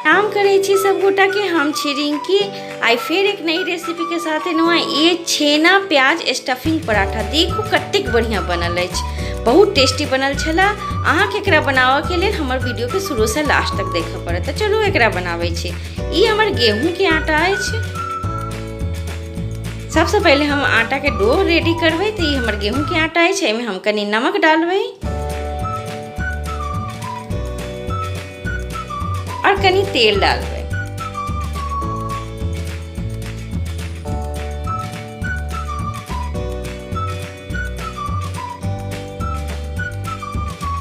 प्रणाम करै छी सब गोटा के। हम छी रिंकी, आइ फेर एक नई रेसिपी के साथ एलहुँ हँ। ये छेना प्याज स्टफिंग पराठा देखू कतेक बढ़िया बनल अछि, बहुत टेस्टी बनल छला। अहाँके एकरा बनाबऽ के लेल हमर वीडियो के शुरू से लास्ट तक देखऽ पड़त। तऽ चलू एकरा बनाबै छी। ई हमर गेहूँ के आटा अछि। सबसे पहिले हम आटा के डो रेडी करबै। तऽ ई हमर गेहूँ के आटा अछि, एहिमे हम कनि नमक डालबै और कनि तेल डालबै।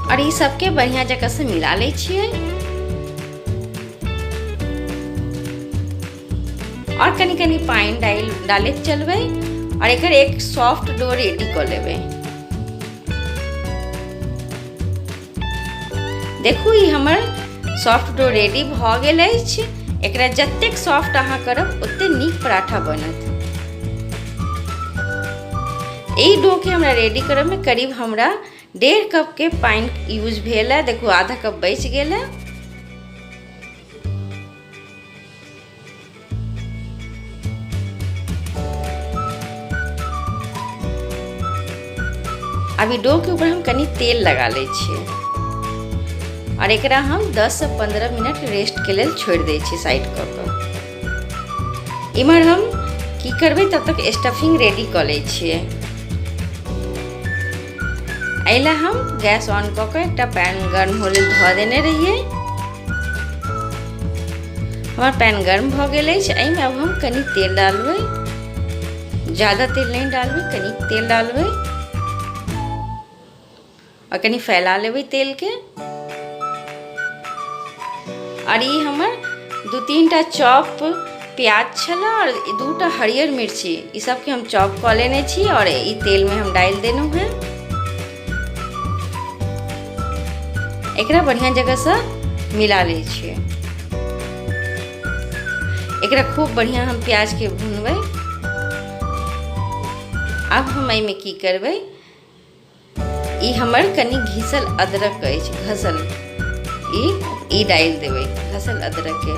और ई सबके बढ़िया जगह से मिला लै छियै और कनि कनि पानि डालैत चलबै और एकर एक सॉफ्ट डो रेडी कऽ लेबै। देखू ई हमर सॉफ्ट डो रेडी भऽ गेल अछि। एकरा जतेक सॉफ्ट अहाँ करब ओतेक नीक पराठा बनत। एहि डो के हमरा रेडी करऽमे करीब हमरा 1.5 कप के पानि यूज भेल है। देखू आधा कप बचि गेल है। अभी डो के ऊपर हम कनि तेल लगा लै छियै और एकरा हम 10 से 15 मिनट रेस्ट के लेल छोड़ि दै छियै साइड कऽ कऽ। इम्हर हम की करबै, तब तक स्टफिंग रेडी कऽ लै छियै। एहि लए हम गैस ऑन कऽ कऽ एकटा पैन गर्म होय लेल धऽ देने रहियै। हमर पैन गर्म भऽ गेल अछि। एहिमे आब हम कनि तेल डालबै, ज्यादा तेल नहि डालबै, कनि तेल डालबै और कनि फैला लेबै तेलके। और ई हमर 2-3 टा चॉप प्याज छलै और 2टा हरियर मिर्ची, ई सबके हम चॉप कऽ लेने छी और ई तेलमे हम डालि देलहुँ हेँ। एकरा बढ़िया जगहसँ मिला लै छियै। एकरा खूब बढ़िया हम प्याजके भुनबै। आब हम एहिमे की करबै, ई हमर कनि घिसल अदरक अछि, घसल ई डालि देबै घसल अदरकके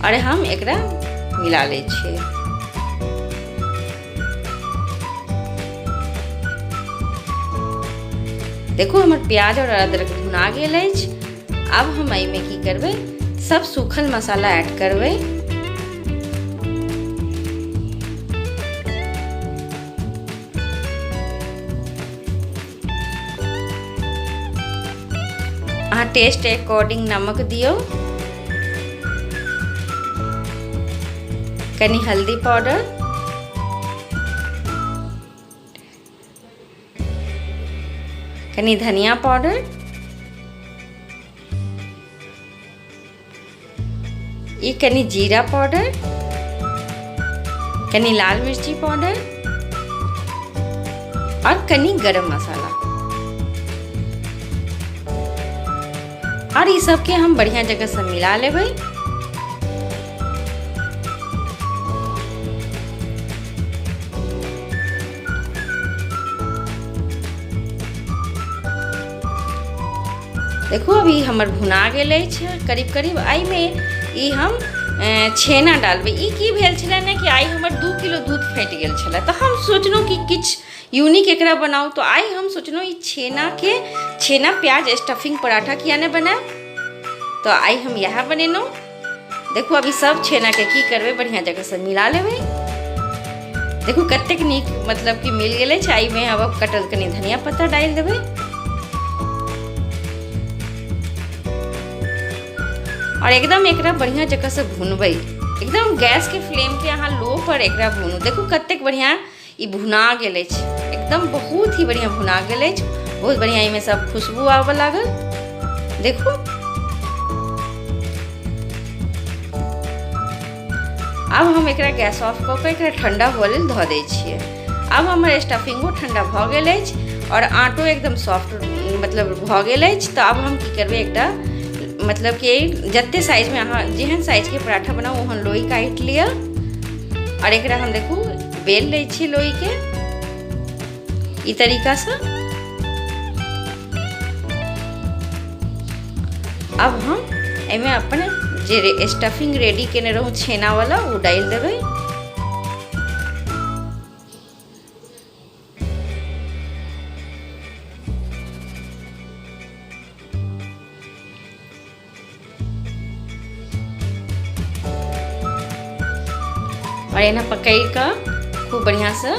और हम एकरा मिला लै छियै। देखू हमर प्याज और अदरक भुना गेल अछि। आब हम एहिमे की करबै, सब सूखल मसाला ऐड करबै। अहाँ टेस्ट अकॉर्डिंग नमक दियौ, कनि हल्दी पाउडर, कनि धनिया पाउडर, ई कनि जीरा पाउडर, कनि लाल मिर्ची पाउडर और कनि गरम मसाला। और ई सबके हम बढ़िया जगह से मिला लेबै। देखू अभी हमर भुना गेल अछि करीब करीब। एहिमे ई हम छेना डालबै। ई की भेल छलै ने कि आइ हमर 2 किलो दूध फाटि गेल छलै, तऽ हम सोचलहुँ कि किछु यूनिक एकरा बनाउ। तऽ आइ हम सोचलहुँ ई छेनाके छेना प्याज स्टफिंग पराठा किया नहि बनायब, तऽ आइ हम इएह बनेलहुँ। देखू अभी सब छेनाके की करबै, बढ़िआँ जगहसँ मिला लेबै। देखू कतेक नीक मतलब कि मिल गेल अछि। एहिमे आब कटल कनि धनिया पत्ता डालि देबै। और एकदम एकरा बढ़िया जगह से भुनबै, एकदम गैस के फ्लेम के अहाँ लो पर एकरा भुनू। देखू कतेक बढ़िया ई भुना गेल अछि, एकदम बहुत ही बढ़िया भुना गेल अछि। बहुत बढ़िया एहिमे सब खुशबू आबऽ लागल। देखू आब हम एकरा गैस ऑफ कऽ कऽ एकरा ठंडा हुअ लेल धऽ दै छियै। आब हमर स्टफिंगो ठंडा भऽ गेल अछि और आटो एकदम सॉफ्ट मतलब भऽ गेल अछि। तऽ आब हम की करबै, एकटा मतलब कि जते साइजमे अहाँ जेहन साइजके पराठा बनाउ ओहन लोई काटि लिअ और एकरा हम देखू बेल लै छियै लोईके ई तरीकासँ। अब हम एहिमे अपन जे स्टफिंग रेडी केने रहूँ छेनावला ओ डालि देबै। आओर एना पकड़ि कऽ खूब बढ़िआँसँ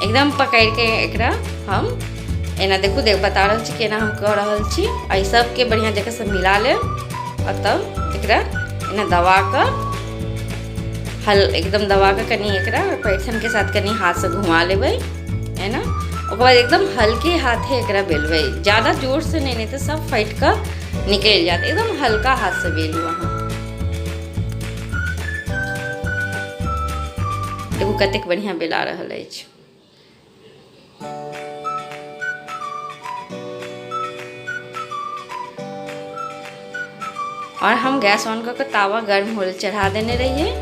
एकदम पकड़िके एकरा हम एना देखू, देख बता रहल छी केना हम कऽ रहल छी। एहि सबके बढ़िआँ जकाँसँ मिला लेब आओर तब एकरा एना दबा कऽ हल एकदम दबा कऽ कनि एकरा पैठनके साथ कनि हाथसँ घुमा लेबै एना। ओकर बाद एकदम हल्के हाथे एकरा बेलबै, ज्यादा जोरसँ नहि, नहि तऽ सब फाटि कऽ निकलि जायत। एकदम हल्का हाथसँ बेलू अहाँ। देखू कतेक बढ़िआँ बेला रहल अछि। और हम गैस ऑन कऽ के तावा गर्म होल चढ़ा देने रहिए।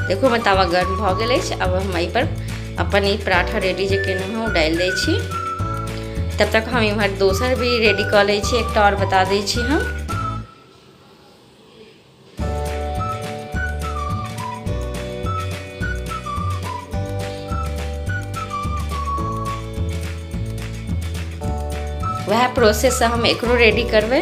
देखू हमर तावा गर्म भऽ गेल अछि। अब हम एहि पर अपन ई पराठा रेडी जे केने हूँ डालि दै छी। तब तक हम इम्हर दोसर भी रेडी कऽ लै छी, एकटा आओर बता दै छी हम। वएह प्रोसेससँ हम एकरो रेडी करबै।